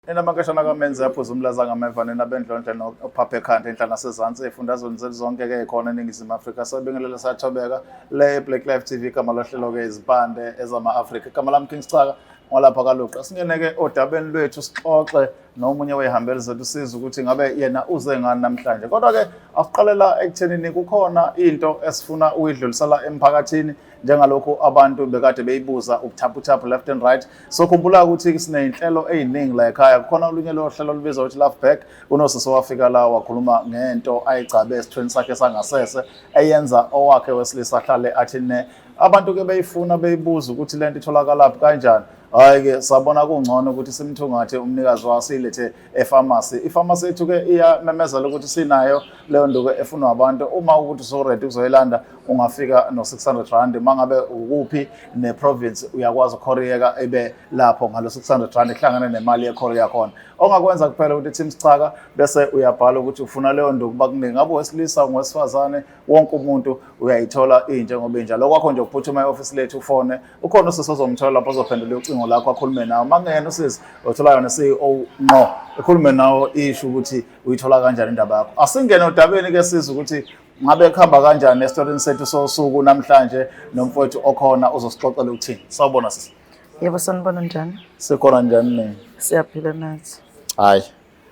Nina mankeshana kaMenzi aphuza umlaza ngameva nina bendlondle nophapha ekhanda enhla nasezansi ey'fundazweni zenu zonke-ke khona eNingizimu Afrika. Sabingelela sathobeka le Black Life TV igama lohlelo-ke izimpande ezama-Afrika. Igama lami King Schaka ngwalapha kaLuqa. Singene-ke odabeni lwethu sixoxe nomunye wey'hambeli zethu siza ukuthi ngabe yena uze ngani namhlanje. Kodwa-ke asiqalela ekuthenini kukhona into esifuna ukuyidlulisela emphakathini njengalokhu abantu bekade beyibuza ubuthaphuthaphu left and right. So khumbula ukuthi siney'nhlelo ey'ningi la ekhaya. Kukhona olunye lohlelo olubizwa ukuthi Love Back. Unosisi owafika la wakhuluma ngento ayigcabe esithweni sakhe sangasese eyenza owakhe wesilisa ahlale athi ne. Abantu-ke beyifuna beyibuza ukuthi lento itholakalaphi kanjani. Hhayi-ke sabona kungcono ukuthi simthungathe umnikazi wayo siyilethe efamasi. Ifamasi yethu-ke iyamemezela ukuthi sinayo leyo nduku efunwa abantu. Uma ukuthi usu-ready ukuzoyilanda ungafika no-600 rand. Uma ngabe ukuphi ne-province uyakwazi ukukhoriyeka ibe lapho ngalo 600 rand ihlangane nemali yekhori yakhona. Ongakwenza kuphela ukuthi Team Schaka bese uyabhala ukuthi ufuna leyo nduku bakuningi. Ngabe owesilisa ungowesifazane wonke umuntu uyayithola injengoba injalo. Okwakho nje ukuphuthuma e-ofisi lethu ufone. Ukhona usisi ozomthola lapho ozophendula ucingo lakho akhulume nawe. Uma kungeyena usisi uthola yona CEO ngqo ekhulume nawe isho ukuthi uyithola kanjani indaba yakho. Asingene odabeni ke sizwe ukuthi ngabe kuhamba kanjani esitorini sethu sosuku namhlanje nomfowethu okhona uzosixoxela ukuthini. Sawubona sisi. Yebo, sanibona njani? Sikhona njani nini? Siyaphila nathi. Hayi.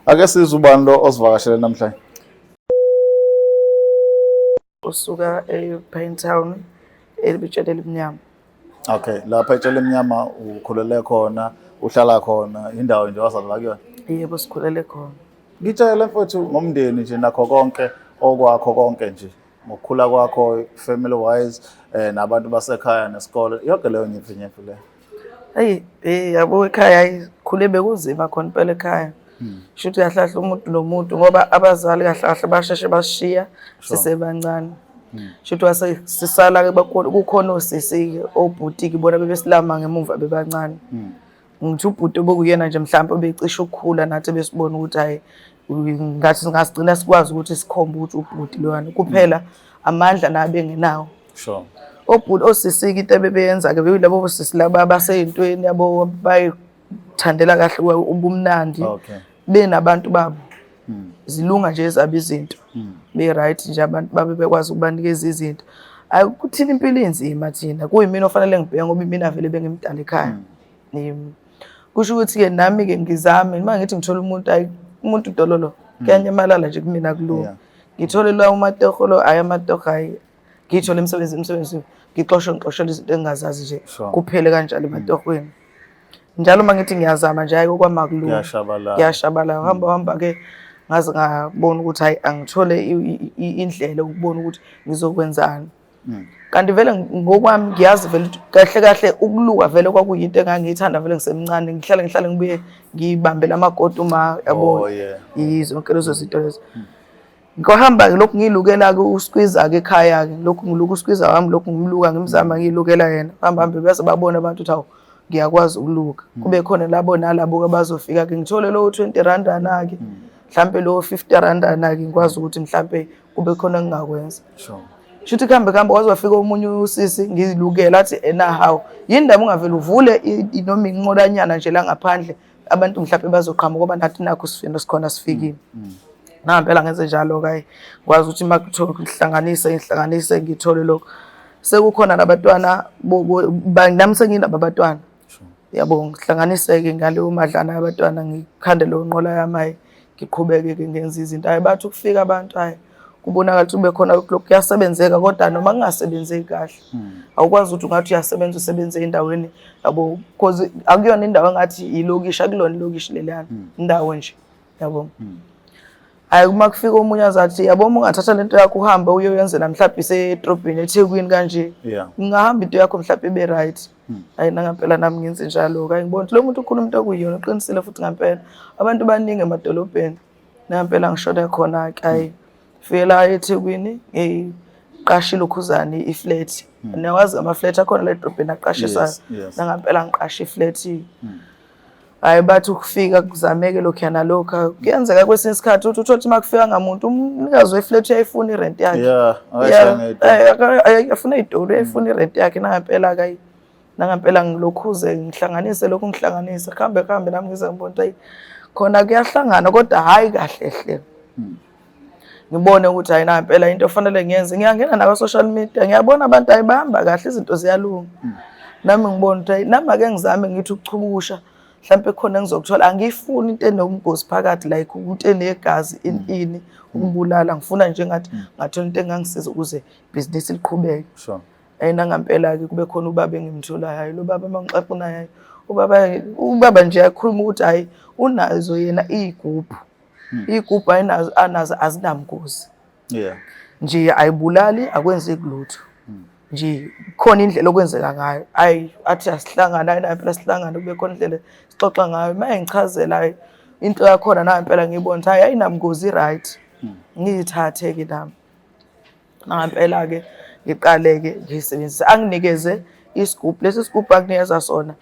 Ake sizwe ubani lo osivakashele namhlanje. Usuka ePinetown elibitshele elimnyama. Okay, lapha etshele emnyama ukhulele khona, uhlala khona, indawo nje wazalelwa kuyona. Yebo, sikhulele khona. Ngitshele mfowethu ngomndeni nje nakho konke okwakho konke nje ngokukhula kwakho family wise nabantu basekhaya nesikole yonke leyo nyimfi leyo. Eyi, hey yabo ekhaya hayi khule bekunzima khona impela ekhaya. Shuthi kahle kahle umuntu nomuntu ngoba abazali kahle kahle basheshe bashiya sisebancane. Shuthi wase sisala ke kukhona osisi obhuti ke bona bebesilama ngemuva bebancane. Ngithi ubhuti obekuyena nje mhlawumbe obecishe ukukhula nathi besibona ukuthi hayi ngathi singasigcina sikwazi ukuthi sikhombe ukuthi ubhuti loyana kuphela amandla nabe engenawo. Sure. Obhuti osisi-ke into ebebeyenza-ke bekuyilabo bosisi laba abasey'ntweni yabo bayithandela kahle ubumnandi. Okay. Benabantu babo. Zilunga nje ezabo izinto. Be-right nje abantu babe bekwazi ukubanikeza izinto. Hayi kuthina impilo inzima thina kuyimina ofanele ngibheke ngoba imina vele bengimdala ekhaya. Kusho ukuthi-ke nami-ke ngizame uma ngithi ngithola umuntu hayi umuntu dololo kuyanyamalala nje kumina kulunga. Ngithole la umatoho lo hayi amatoho hayi ngiyithole emsebenzini ngixoshwe ngixoshela izinto engingazazi nje kuphele kanjalo ematohweni. Njalo uma ngithi ngiyazama nje hayi okwami akulungi. Kuyashabalala. Kuyashabalala. Hamba hamba ke ngaze ngabona ukuthi hayi angithole indlela ukubona ukuthi ngizokwenzani. Kanti vele ngokwami ngiyazi vele ukuthi kahle kahle ukuluka vele kwakuyinto engangiyithanda vele ngisemncane ngihlale ngibuye ngibambele amagoda uma yabo. Oh, yeah. Zonke lezo zinto lezo. Ngohamba ke lokhu ngilukela ke uSqueezer ke ekhaya ke lokhu ngiluka uSqueezer wami lokhu ngimluka ngimzama ngilukela yena. Hamba hambe bese babona abantu ukuthi hawu ngiyakwazi ukuluka. Kube khona labo nalabo ke bazofika ke ngithole lowo 20 rand ana ke. Mhlambe lowo 50 rand ana ke ngikwazi ukuthi mhlambe kube khona engingakwenza. Sure. Shuthi kuhambe kuhambe kwaze wafika omunye usisi ngilukela athi ena hawu yini ndaba ungavele uvule noma inqolanyana nje la ngaphandle abantu mhlawumbe bazoqhamuka ngoba nathi nakho sifino sikhona sifikile. Nangempela ngenze njalo ke ngikwazi ukuthi uma kuthiwa ngihlanganise ngihlanganise ngithole lokho. Sekukhona nabantwana nami senginabo abantwana. Yabo ngihlanganise-ke ngaleyo madlana yabantwana ngikhande leyo nqola yami hhayi ngiqhubeke-ke ngenze izinto. Hhayi bathi ukufika abantu hhayi kubonakala ukuthi kube khona lokhu kuyasebenzeka kodwa noma kungasebenzeki kahle. Awukwazi ukuthi ungathi uyasebenza usebenze endaweni yabo because akuyona indawo engathi ilokishi akulona ilokishi leliyana indawo nje yabo. Hhayi uma kufika omunye azathi yabo uma ungathatha lento yakho uhambe uyoyenzela mhlawumbe isedrobheni eThekwini kanje. Ungahamba into yakho mhlawumbe ibe right. Hayi nangampela nami ngenze njalo-ke. Hhayi ngibona ukuthi lo muntu ukhuluma into okuyiyona uqinisile futhi ngampela. Abantu baningi emadolobheni. Nangampela ngishone khona-ke hhayi. Fike la eThekwini ngiqashe ilokhuzane i-flat. Niyawazi ama-flat akhona la edrobheni aqashisayo. Nangampela ngiqashe i-flat. Hhayi bathi ukufika kuzameke lokhuya nalokhu. Kuyenzeka kwesinye isikhathi ukuthi uthole ukuthi uma kufika ngamuntu umnikazi we-flat uyayifuna irenti yakhe. Yeah, akayishaya Afuna iy'tori uyayifuna irenti yakhe nangampela-ke ayi. Nangampela ngilokhuze ngihlanganise lokhu ngihlanganise kuhambe kuhambe nami ngize ngibone ukuthi ayi Khona kuyahlangana kodwa hhayi kahle hle. Ngibone ukuthi hayi na impela into ofanele ngiyenze. Ngiyangena naka-social media ngiyabona abantu ayibahamba kahle izinto ziyalunga. Nami ngibona ukuthi hayi nami ake ngizame ngithi ukuchukusha mhlawumpe khona engizokuthola. Angiyifuni into enobungozi phakathi like into enegazi ini ini ukubulala. Ngifuna nje ngathi ngathola into engangisiza ukuze ibhizinisi liqhubeke. Sure. Hayi nangampela-ke kube khona ubaba engimtholayo, hhayi lo baba uma ngixoxa naye hhayi ubaba ubaba nje akhuluma ukuthi hhayi unazo yena iy'gubhu. Iy'gubhu ayinazo anazo azinamgozi. Yeah. Nje ayibulali akwenzeki lutho. Nje khona indlela okwenzeka ngayo. Ayi athi asihlangane hayi nayo impela sihlangane kube khona indlela sixoxa ngayo. Uma engichazela hhayi into yakhona nayo impela ngiyibona ukuthi hhayi ayinamgozi i-right. Ngiyithathe-ke nami. Ngempela-ke ngiqale-ke ngiyisebenzise. Anginikeze isigubhu, lesi sigubhu anginikeza sona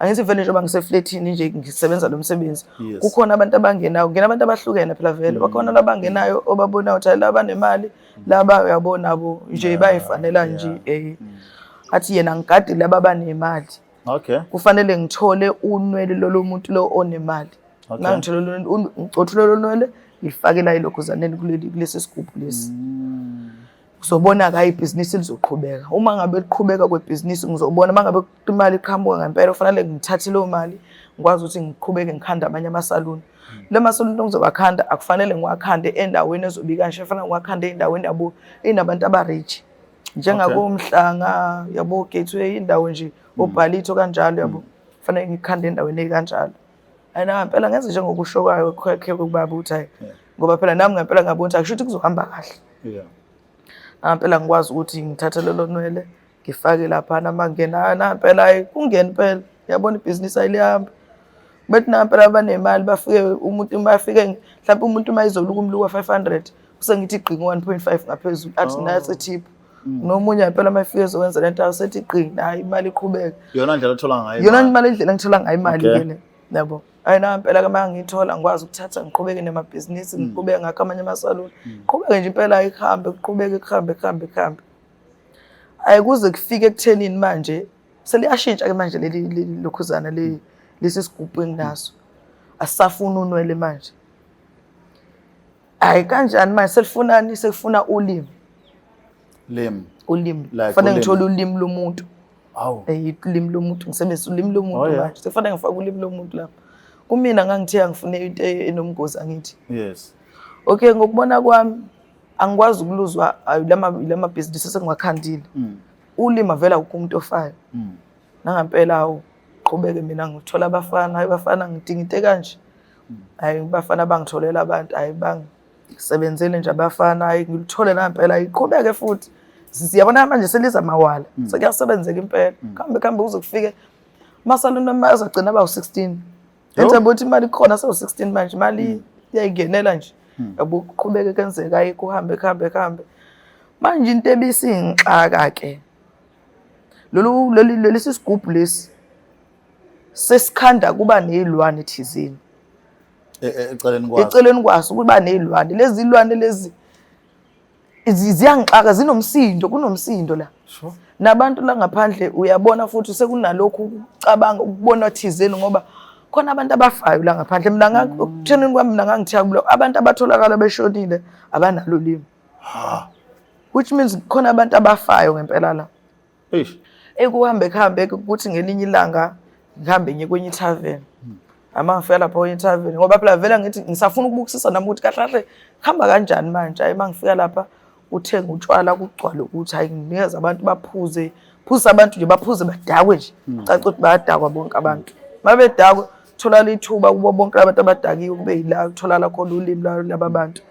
angithi vele njengoba ngiseflethini nje ngisebenza lo msebenzi. Yes. Kukhona abantu abangenayo, kungena abantu abahlukene phela vele. Bakhona labangenayo obabonayo ukuthi laba banemali, laba uyabona nabo nje bayifanela nje. Athi yena ngigade laba abanemali. Okay. Kufanele ngithole unwele lolo muntu lo onemali. Okay. Mangithole ngicothule lolo nwele ngilifake la elokhuzaneni kuleli kulesi sigubhu lesi. Uzobona ka ibhizinisi lizoqhubeka. Uma ngabe liqhubeka kwebhizinisi ngizobona uma ngabe imali iqhamuka ngempela kufanele ngithathe leyo mali ngikwazi ukuthi ngiqhubeke ngikhande amanye amasaluni. Le masaluni engizowakhanda akufanele ngiwakhande endaweni ezobe kanje, kufanele ngiwakhande endaweni yabo enabantu aba-rich. NjengakoMhlanga yabo Gateway indawo nje oBhalitho kanjalo yabo. Kufanele ngikhande endaweni ekanjalo. Hayi na ngempela ngenze njengokusho kwayo kwakhe kubaba ukuthi hayi ngoba phela nami ngempela ngabona ukuthi akusho ukuthi kuzohamba kahle. Yeah. Ngempela ngikwazi ukuthi ngithathe lelo nwele ngifake laphana mangena nampela hayi kungena impela yabona ibhizinisi ayilihamba. Bethi nampela abanemali bafike umuntu uma afike mhlawumbe umuntu uma izoluka umluka 500 usengithi gqi ngo-1.5 ngaphezulu athi Oh. nathi tip. Nomunye ngempela uma efike ezokwenza lento asethi gqi hayi imali iqhubeke. Yona ndlela othola ngayo. Yona imali. imali indlela engithola ngayo imali Okay. ke le. Yabo. Hayi na impela ke uma ngiyithola ngikwazi ukuthatha ngiqhubeke nemabhizinisi ngiqhubeke ngakho amanye amasaluni. Qhubeke nje impela ihambe kuqhubeke kuhambe kuhambe kuhambe. Hayi kuze kufike ekuthenini manje seliyashintsha ke manje leli lokhuzana le lesi sigubhu enginaso. Asisafuni unwele manje. Hayi kanjani manje selifunani sekufuna ulimi. Limi. Ulimi. Like Kufanele ulimi. ngithole ulimi lomuntu. Awu. Ulimi lomuntu ngisebenzisa ulimi lomuntu Oh, yeah. manje. Sekufanele ngifake ulimi lomuntu lapha. Kumina ngangithe angifune into enomgozi angithi. Yes. Okay ngokubona kwami angikwazi ukuluzwa lama business esengiwakhandile. Ulimi vele akukho umuntu ofayo. Nangampela awu qhubeke mina ngithola abafana, hayi bafana ngidinga into ekanje. Hayi bafana bangitholela abantu, hayi bangisebenzele nje abafana, hayi ngilithole nampela iqhubeke futhi. Siyabona manje seliza mawala. Sekuyasebenzeka impela. Kuhambe kuhambe kuze kufike amasaluni azogcina aba u-16. Enza ukuthi imali ikhona sewu-16 manje imali iyayingenela nje. Yabo kuqhubeke kenzeka hayi kuhambe kuhambe kuhambe. Manje into ebisingixaka ke. Lolu leli lesi sigubhu lesi sesikhanda kuba nezilwane thizeni. Eceleni kwaso. Eceleni kwaso kuba nezilwane. Lezi zilwane lezi ziyangixaka zinomsindo kunomsindo la. Sure. Nabantu la ngaphandle uyabona futhi sekunalokhu ukucabanga ukubona thizeni ngoba khona abantu abafayo la ngaphandle. Mina ekuthenini kwami mina ngangithiya kulo abantu abatholakala beshonile abanalo ulimi. Which means khona abantu abafayo ngempela la. Eish. Ekuhambe kuhambe ukuthi ngelinye ilanga ngihambe ngiye kwenye ithaveni. Ama ngifika lapho kwenye ithaveni ngoba phela vele ngithi ngisafuna ukubukisisa nami ukuthi kahle kahle kuhamba kanjani manje. Hayi mangifika lapha uthenga utshwala kugcwale ukuthi hayi nginikeza abantu baphuze phuza abantu nje baphuze badakwe nje. Caca ukuthi bayadakwa bonke abantu. Mabedakwe tholala ithuba kubo bonke abantu abadakiwe kube yila kutholakala khona ulimi laba bantu.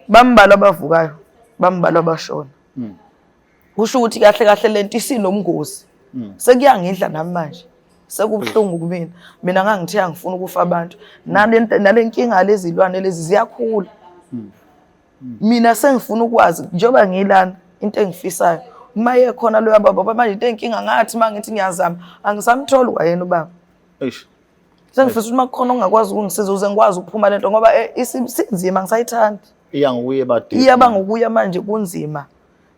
Bambalwa abavukayo, bambalwa abashona. Kusho ukuthi kahle kahle lento isinomngozi. Sekuyangidla nami manje. Sekubuhlungu kumina. Mina ngangithe angifuni ukufa abantu. Nale nkinga lezilwane lezi ziyakhula. Mina sengifuna ukwazi njengoba ngilana into engifisayo. Uma yekhona loya baba manje into enkinga ngathi mangithi ngiyazama angisamtholi kwayena ubaba. Eish. Sengifisa ukuthi uma kukhona ongakwazi ukungisiza ukuze ngikwazi ukuphuma lento ngoba isinzima ngisayithandi. Iya ngokuye bade. Iyaba ngokuya manje kunzima.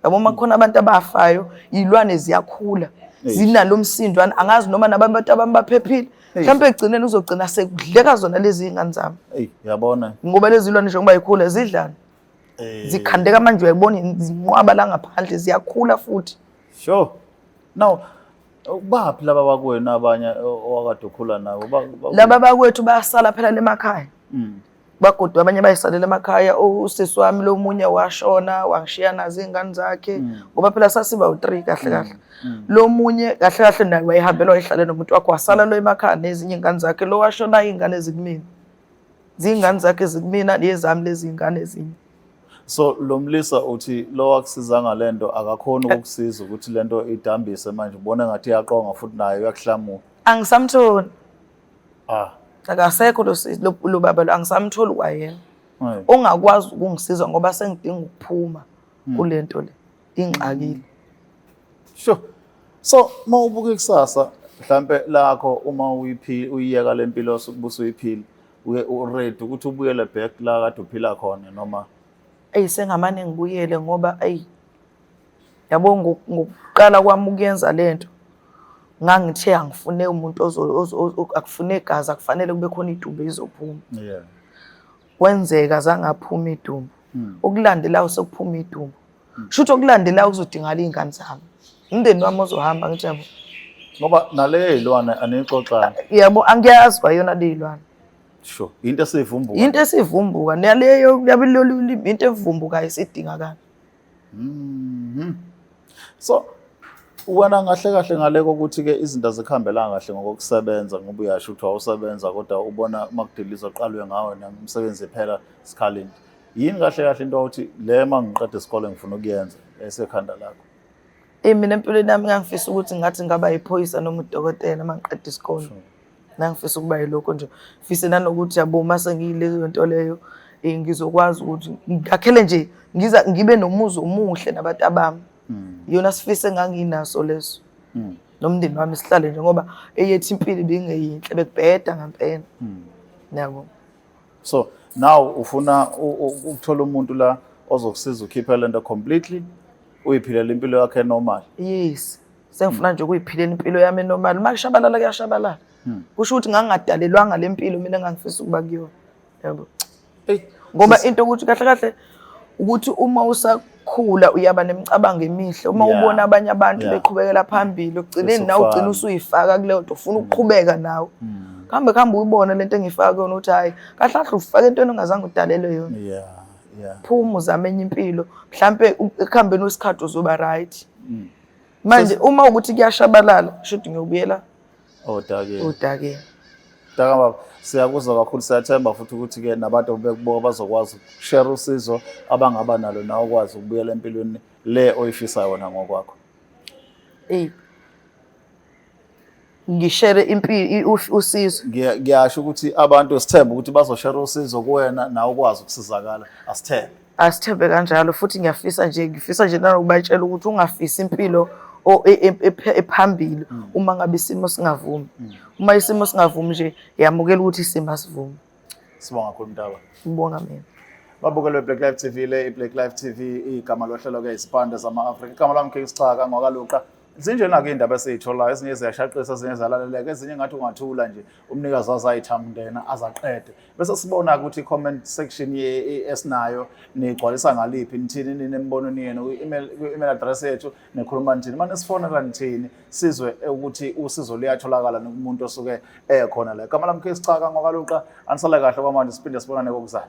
Yabo uma kukhona abantu abafayo, iy'lwane ziyakhula. Zinalo msindwana angazi noma nabantu abami baphephile. Mhlawumbe ekugcineni uzogcina sekudleka zona lezi iy'ngane zami. Eyi, yabona. Ngoba lezi zilwane njengoba yikhula zidlani. Zikhandeka manje, uyayibona zinqwaba la ngaphandle, ziyakhula futhi. Sure. Now, baphi laba bakwenu abanye owakade ukhula nabo? Laba bakwethu bayasala phela lemakhaya. Bagodu abanye bayisalela emakhaya. Usisi wami lo munye washona, wangishiya nazo iy'ngane zakhe, ngoba phela sasiba u-3 kahle kahle. Lo munye kahle kahle naye wayehambela, wayehlale nomuntu wakhe, wasala lo emakhaya nezinye iy'ngane zakhe. Lo washona, iy'ngane zikumina, ziy'ngane zakhe zikumina, nezami lezi iy'ngane ezinye. So lo mlisa uthi lo wakusiza ngalento akakhoni ukukusiza ukuthi lento idambise, manje ubona ngathi iyaqonga futhi naye uyakuhlamuka. Angisamtholi. Ah. Akasekho lo baba lo, angisamtholi kwayena. Ongakwazi ukungisiza ngoba sengidinga ukuphuma kulento le ingxakile. Sure. So uma ubuka ikusasa mhlambe lakho, uma uyiphila uyiyeka lempilo osukubusa uyiphila, uye uready ukuthi ubuyele back la kade uphila khona noma? Eyi, sengamane ngibuyele ngoba eyi, yabo, ngokuqala kwami ukuyenza lento ngangithe angifune umuntu akufune igazi, akufanele kube khona idumbu izophuma. Kwenzeka zangaphuma idumbu. Okulandelayo sekuphuma idumbu. Shuthi okulandelayo kuzodingala iy'ngane zami, umndeni wami ozohamba, ngithi yabo. Ngoba nale yilwane aniyixoxanga. Yabo, angiyazi kwayona le yilwane. Sure. Into esivumbuka. Into esivumbuka naleyo yabilolu, into evumbukayo isidingakala. So wena ngahle kahle ngale kokuthi ke izinto azikuhambelanga kahle ngokusebenza, ngoba uyasho ukuthi wawusebenza kodwa ubona makudilizwa qalwe ngawe nomsebenzi phela sikhaleni. Yini kahle kahle into awuthi le mangiqeda isikole ngifuna ukuyenza esekhanda lakho? Mina empilweni yami ngangifisa ukuthi ngathi ngaba yiphoyisa noma udokotela uma ngiqeda isikole. Ngangifisa ukuba yilokho nje. Ngifise nanokuthi yabo uma sengiyileyo nto leyo, ngizokwazi ukuthi ngakhele nje, ngiza ngibe nomuzi omuhle nabantu abami. Iyona sifiso enganginaso leso. Nomndeni wami sihlale nje, ngoba eyethu impilo ibingeyinhle, bekubheda ngempela. Yabo. So now ufuna ukuthola umuntu la ozokusiza ukhiphe lento completely, uyiphilela impilo yakhe normal. Yes. Sengifuna nje ukuyiphilela impilo yami normal. Uma kushabalala kuyashabalala. Kusho ukuthi ngangingadalelwanga le mpilo mina engangifisa ukuba kuyona. Yabo. Hey, Ngoba into ukuthi kahle kahle ukuthi uma usakhula uyaba nemicabango emihle, uma ubona abanye abantu beqhubekela phambili, ugcineni nawe ugcina Usufana. usuyifaka kuleyo nto, ufuna ukuqhubeka nawe. Kuhambe kuhambe uyibone lento engifaka kuyona ukuthi hayi, kahle kahle ufaka entweni ongazange udalelwe yona. Phuma uzame enye impilo, mhlambe ekuhambeni kwesikhathi uzoba right. Manje uma ukuthi kuyashabalala, shuthi ngiyobuyela Odakeni. Odakeni. Mntaka baba, siyakuzwa kakhulu, siyathemba futhi ukuthi ke nabantu bekubuka bazokwazi ukushare usizo abangaba nalo nawe ukwazi ukubuyela empilweni le oyifisayo wena ngokwakho. Ngishere impilo usizo. Ngiyasho ukuthi abantu sithemba ukuthi bazoshare usizo kuwena nawe ukwazi ukusizakala. Asithembe. Asithembe kanjalo, futhi ngiyafisa nje, ngifisa nje nanokubatshela ukuthi ungafisi impilo ephambili uma ngabe isimo singavumi. Uma isimo singavumi nje, yamukela ukuthi isimo asivumi. Sibonga kakhulu, mntaba. Ngibonga mina. Babukelwe Black Life TV le, iBlack Life TV, igama lohlelo ke isipande zama-Afrika. Igama lami King Sixaka ngwakaluqa. Zinjena-ke iy'ndaba esiy'tholayo, ezinye ziyashaqisa, ezinye ziyalaleleka, ezinye ngathi ungathula nje umnikazi azayithamundena azaqede. Bese sibona ukuthi i-comment section esinayo niyigcwalisa ngaliphi, nithini nini emibonweni yenu kwi-email address yethu, nikhuluma nithini, mane sifonela nithini, sizwe ukuthi usizo luyatholakala kumuntu osuke ekhona la. Igama lami King Sixaka ngwakaluqa, anisale kahle kwamanje, siphinde sibonane kokuzayo.